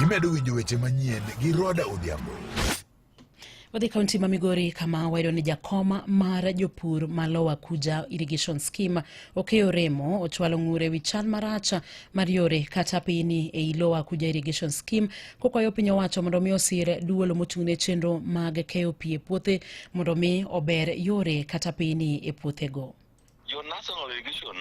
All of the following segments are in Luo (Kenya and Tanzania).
Imedo winjo weche manyien gi Roda Odhiambo. Wadhi kaunti ma Migori kama wayudo ni jakom mar jopur ma Lower Kuja Irrigation Scheme Okeyo Remo ochwalo ng'ur ewi chal marach mar yore kata pini ei Lower Kuja Irrigation Scheme kokwayo piny owacho mondo mi osir duol mochung'ne chenro mag keyo pi e puothe mondo mi ober yore kata pini e puothego. Jo National Irrigation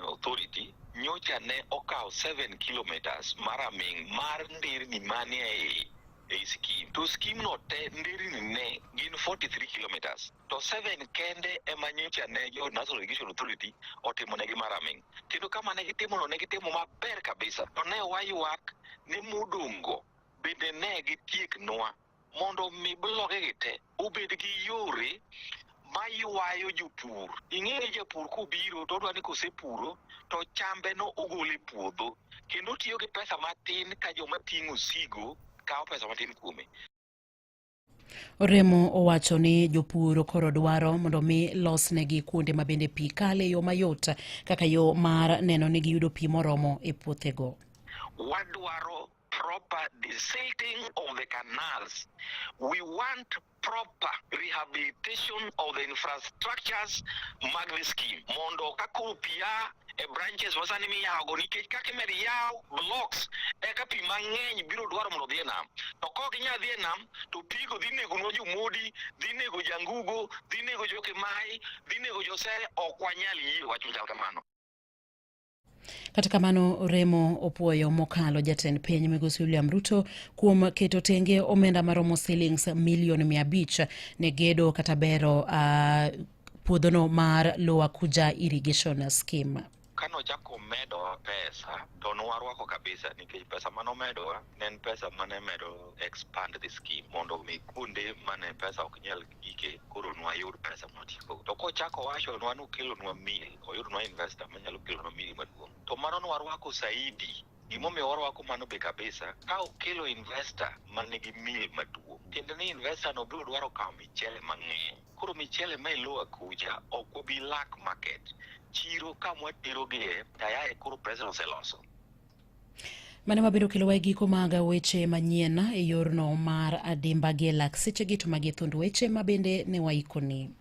Authority nyocha ne okawo 7 kilometers mar aming' mar nderni manie ei scheme. To scheme no te nderni ne gin 43 kilometers. To 7 kende ema nyocha ne jo National Irrigation Authority otimo negi mar aming'. Kendo kama ne gitimo no ne gitimo maber kabisa. To ne waywak ni modong'go bende ne gitieknwa mondo mi bloge gi te obed gi yore maywayo jopur. Ing'e ni japur kobiro to odwa ni kosepuro to chambe no ogolo e puodho kendo otiyo gi pesa matin ka joma ting'o osigo kawo pesa matin kuome. Oremo owacho ni jopur koro dwaro mondo mi losnegi kuonde ma bende pi kale e yo mayot kaka yo mar neno ni giyudo pi moromo e puothego. Wadwaro proper desilting of the canals. We want proper rehabilitation of the infrastructures mag the scheme mondo ka koro pi a e branches masani miyawogo nikech kaka imedo yaw blocks eka pi mang'eny biro dwaro mondo odhi e nam to kok ginyal dhi e nam to pigo dhi negonwa jomodi dhi nego jangugo dhi nego jokimai dhi nego josere ok wanyal yie wach machal kamano. Kata kamano, Remo opuoyo mokalo jatend piny migosi William Ruto kuom keto tenge omenda maromo silings milion 500 ne gedo kata bero puodhono mar Lower Kuja Irrigation Scheme. Kane ochako medowa pesa to nwarwako kabisa nikech pesa mane omedowa ne en pesa mane medo expand the scheme mondo mi kuonde mane pesa ok nyal gike koro nwayud pesa mwatieko. To kochako owachonwa ni okelonwa mill, oyudnwa investor manyalo kelonwa mill maduong', to mano nwarwako saidi. Gimomiyo warwako mano be kabisa, ka okelo investor manigi mill maduong', tiende ni investor no biro dwaro kawo michele mang'eny. Koro michele ma e Lower Kuja ok wabi lack market. Chiro kamwaterogie tayari koro president oseloso. Mano mabiro kelowa e giko mag weche manyien e yorno mar adimba gi e lak sechegi to magi e thund weche ma bende ne waikoni.